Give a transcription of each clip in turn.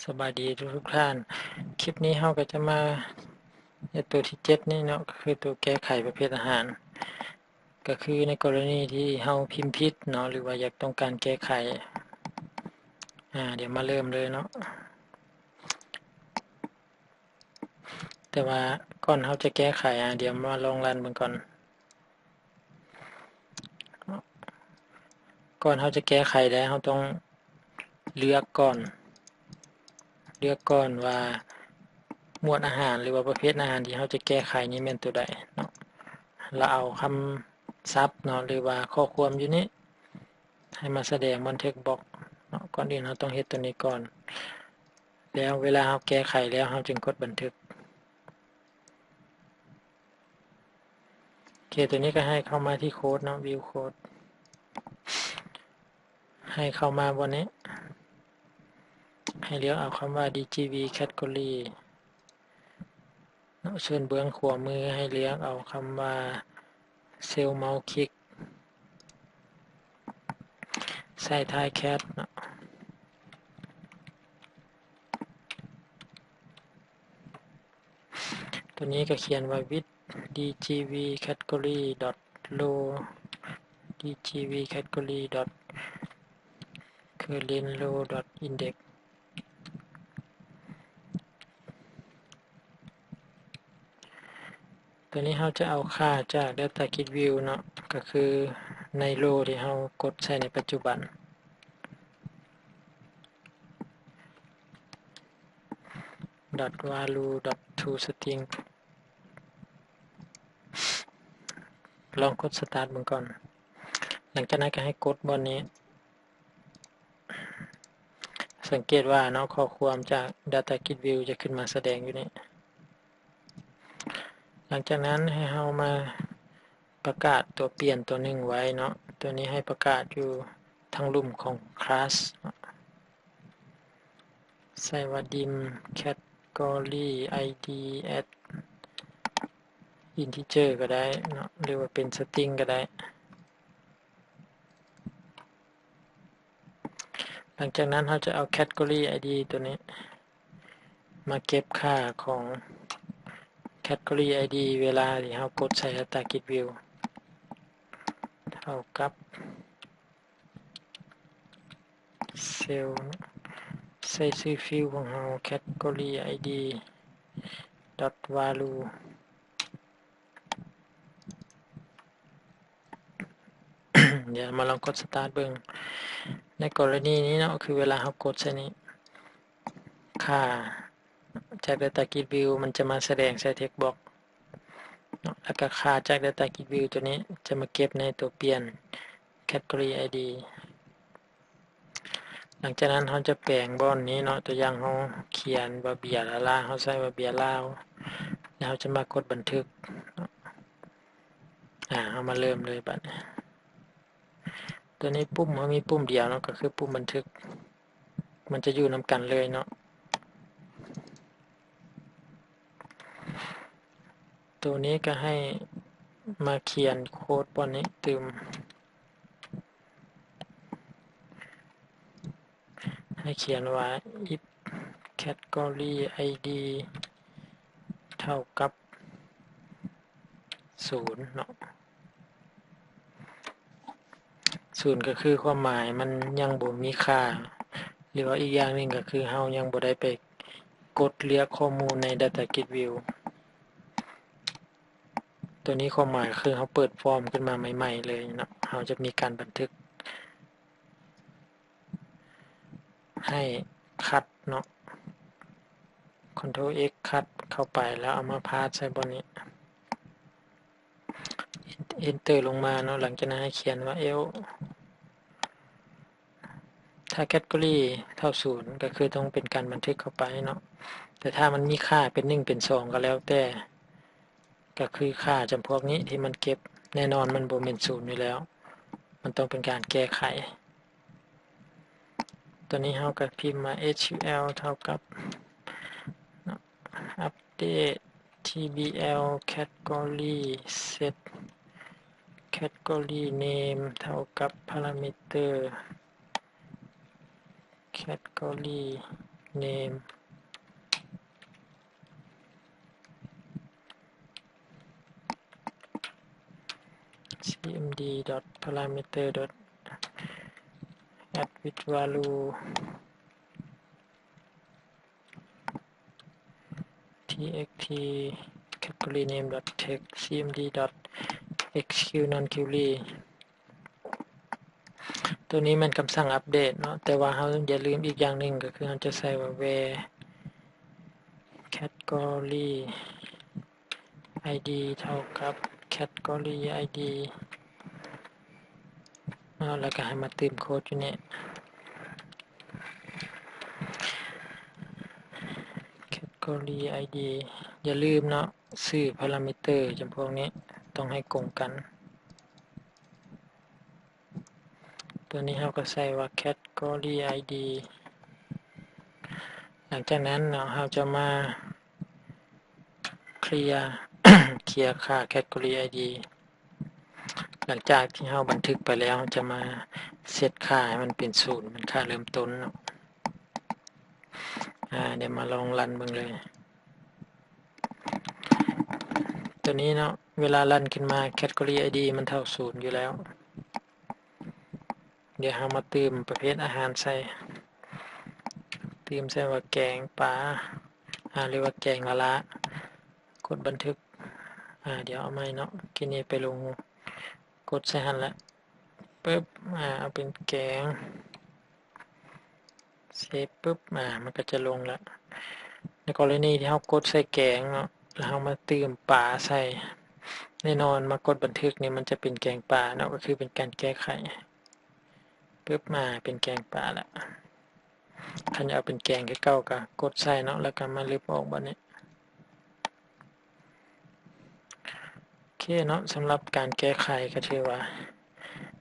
ສະບາຍດີທຸກໆທ່ານ. ຄລິບນີ້ເຮົາກໍຈະມາເຮັດຕົວທີເຈັດນີ້ເນາະ, ກໍຄືຕົວແກ້ໄຂປະເພດອາຫານ. ກໍຄືໃນກໍລະນີທີ່ເຮົາພິມຜິດເນາະ ຫຼືວ່າຢາກຕ້ອງການແກ້ໄຂ. ອາ ດຽວມາເລີ່ມເລີຍເນາະ. ແຕ່ວ່າກ່ອນເຮົາຈະແກ້ໄຂ ອາ ດຽວມາລອງລັນເບິ່ງກ່ອນ. ກ່ອນເຮົາຈະແກ້ໄຂໄດ້ ເຮົາຕ້ອງເລືອກກ່ອນ, ເລືອກກ່ອນວ່າໝວດອາຫານ ຫຼືວ່າປະເພດອາຫານທີ່ເຮົາຈະແກ້ໄຂນີ້ແມ່ນຕົວໃດເນາະ. ແລ້ວເອົາຄຳສັບເນາະ ຫຼືວ່າຂໍ້ຄວາມຢູ່ນີ້ ໃຫ້ມາສະແດງບ່ອນເທັກບັອກເນາະ. ກ່ອນອື່ນເຮົາຕ້ອງເຮັດຕົວນີ້ກ່ອນ, ແລ້ວເວລາເຮົາແກ້ໄຂແລ້ວ ເຮົາຈຶ່ງກົດບັນທຶກ. ໂອເຄ ຕົວນີ້ກໍໃຫ້ເຂົ້າມາທີ່ໂຄດເນາະ, ວິວໂຄດ. ໃຫ້ເຂົ້າມາບ່ອນນີ້, ໃຫ້ເລືອກເອົາຄຳວ່າ ດີຈີວີ category ເນາະ. ສ່ວນເບື້ອງຂວາມືໃຫ້ເລືອກເອົາຄຳວ່າ Cell Mouse Click ໃສ່ທ້າຍ cat ເນາະ. ຕົວນີ້ກໍຂຽນວ່າ with ດີຈີວີ category dot row, ດີຈີວີ category dot current row dot index. ຕົວນີ້ເຮົາຈະເອົາຄ່າຈາກ Data Grid View ເນາະ, ກໍຄືໃນ row ທີ່ເຮົາກົດໃສ່ໃນປັດຈຸບັນ. dot value dot toString. ລອງກົດ start ເບິ່ງກ່ອນ. ຫຼັງຈາກນັ້ນກໍໃຫ້ກົດບ່ອນນີ້. ສັງເກດວ່າເນາະ ຂໍ້ຄວາມຈາກ Data Grid View ຈະຂຶ້ນມາສະແດງຢູ່ນີ້. ຫຼັງຈາກນັ້ນໃຫ້ເຮົາມາປະກາດຕົວປ່ຽນຕົວໜຶ່ງໄວ້ເນາະ. ຕົວນີ້ໃຫ້ປະກາດຢູ່ທາງລຸ່ມຂອງ class ເນາະ. ໃສ່ວ່າ dim category id as integer ກໍໄດ້ເນາະ ຫຼືວ່າເປັນ string ກໍໄດ້. ຫຼັງຈາກນັ້ນເຮົາຈະເອົາ category id ຕົວນີ້ມາເກັບຄ່າຂອງ category id ເວລາທີ່ເຮົາກົດໃສ່ Data Grid View ເທົ່າກັບ cell ໃສ່ຊື່ field ຂອງເຮົາ category id dot value. ດຽວມາລອງກົດ start ເບິ່ງ. ໃນກໍລະນີນີ້ເນາະ ຄືເວລາເຮົາກົດໃສ່ນີ້ ຄ່າຈາກ Data Grid View ມັນຈະມາສະແດງໃສ່ text box ເນາະ, ແລ້ວກໍຄ່າຈາກ Data Grid View ຕົວນີ້ຈະມາເກັບໃນຕົວປ່ຽນ category id. ຫຼັງຈາກນັ້ນເຮົາຈະແປງບ່ອນນີ້ເນາະ, ຕົວຢ່າງເຮົາຂຽນວ່າເບຍລາລາ ເຮົາໃສ່ວ່າເບຍລາວ ແລ້ວເຮົາຈະມາກົດບັນທຶກເນາະ. ອາ ເຮົາມາເລີ່ມເລີຍບັດນີ້. ຕົວນີ້ປຸ່ມເຮົາມີປຸ່ມດຽວເນາະ ກໍຄືປຸ່ມບັນທຶກ, ມັນຈະຢູ່ນຳກັນເລີຍເນາະ. ຕົວນີ້ກໍໃຫ້ມາຂຽນໂຄດບ່ອນນີ້ຕື່ມ. ໃຫ້ຂຽນວ່າ if category id ເທົ່າກັບສູນເນາະ, ສູນກໍຄືຄວາມໝາຍມັນຍັງບໍ່ມີຄ່າ ຫຼືວ່າອີກຢ່າງໜຶ່ງກໍຄືເຮົາຍັງບໍ່ໄດ້ໄປກົດເລືອກຂໍ້ມູນໃນ Data Grid View. ຕົວນີ້ຄວາມໝາຍຄືເຮົາເປີດຟອມຂຶ້ນມາໃໝ່ໆເລີຍເນາະ, ເຮົາຈະມີການບັນທຶກໃຫ້ຄັດເນາະ, Ctrl X ຄັດເຂົ້າໄປ ແລ້ວເອົາມາພາດໃສ່ບ່ອນນີ້, Enter ລົງມາເນາະ. ຫຼັງຈາກນັ້ນໃຫ້ຂຽນວ່າ else ຖ້າ category ເທົ່າສູນ ກໍຄືຕ້ອງເປັນການບັນທຶກເຂົ້າໄປເນາະ, ແຕ່ຖ້າມັນມີຄ່າເປັນໜຶ່ງເປັນສອງກໍແລ້ວແຕ່, ກໍຄືຄ່າຈຳພວກນີ້ທີ່ມັນເກັບ, ແນ່ນອນມັນບໍ່ແມ່ນສູນຢູ່ແລ້ວ, ມັນຕ້ອງເປັນການແກ້ໄຂ. ຕົວນີ້ເຮົາກໍພິມວ່າ SQL ເທົ່າກັບ update tbl category set category name ເທົ່າກັບ parameter category name cmd.parameter.addWithValue txt categoryName.text cmd.execute non-query ຕົວນີ້ແມ່ນຄຳສັ່ງອັບເດດເນາະ ແຕ່ວ່າເຮົາຢ່າລືມອີກຢ່າງໜຶ່ງ ກໍຄືເຮົາຈະໃສ່ວ່າ where category id ເທົ່າກັບ category id ເນາະ ແລ້ວກໍໃຫ້ມາຕື່ມໂຄດຢູ່ນີ້ category id ຢ່າລືມເນາະ ຊື່ພາຣາມິເຕີຈຳພວກນີ້ຕ້ອງໃຫ້ກົງກັນ. ຕົວນີ້ເຮົາກໍໃສ່ວ່າ category id ຫຼັງຈາກນັ້ນເນາະ ເຮົາຈະມາເຄລຍ ເຄລຍຄ່າ category id ຫຼັງຈາກທີ່ເຮົາບັນທຶກໄປແລ້ວ ເຮົາຈະມາເຊັດຄ່າໃຫ້ມັນເປັນສູນ ເປັນຄ່າເລີ່ມຕົ້ນເນາະ. ອາ ດຽວມາລອງຣັນເບິ່ງເລີຍ ຕົວນີ້ເນາະ ເວລາຣັນຂຶ້ນມາ category id ມັນເທົ່າສູນຢູ່ແລ້ວ. ດຽວເຮົາມາຕື່ມປະເພດອາຫານໃສ່ ຕື່ມໃສ່ວ່າແກງປາ ອາ ຫຼືວ່າແກງລະລາ ກົດບັນທຶກ ອາ ດຽວເອົາໃໝ່ເນາະ ກີ້ນີ້ໄປລົງ ກົດໃສ່ຫັ້ນລະ ປຶບ ອາ ເອົາເປັນແກງ ເຊບປຶບ ອາ ມັນກໍຈະລົງລະ. ໃນກໍລະນີທີ່ເຮົາກົດໃສ່ແກງເນາະ ແລ້ວເຮົາມາຕື່ມປາໃສ່ ແນ່ນອນມາກົດບັນທຶກນີ້ ມັນຈະເປັນແກງປາເນາະ ກໍຄືເປັນການແກ້ໄຂ ປຶບ ອາ ເປັນແກງປາລະ. ຄັນຢາກເອົາເປັນແກງຄືເກົ່າກໍກົດໃສ່ເນາະ ແລ້ວກໍມາລຶບອອກບາດນີ້. ໂອເຄເນາະ ສຳລັບການແກ້ໄຂກໍຖືວ່າ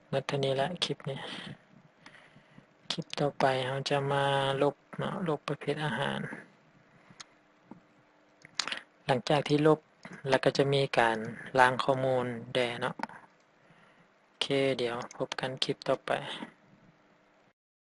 ໝົດເທົ່ານີ້ລະ ຄລິບນີ້. ຄລິບຕໍ່ໄປເຮົາຈະມາລົບເນາະ ລົບປະເພດອາຫານ. ຫຼັງຈາກທີ່ລົບແລ້ວກໍຈະມີການລ້າງຂໍ້ມູນແດ່ເນາະ. ໂອເຄ ດຽວພົບກັນຄລິບຕໍ່ໄປ.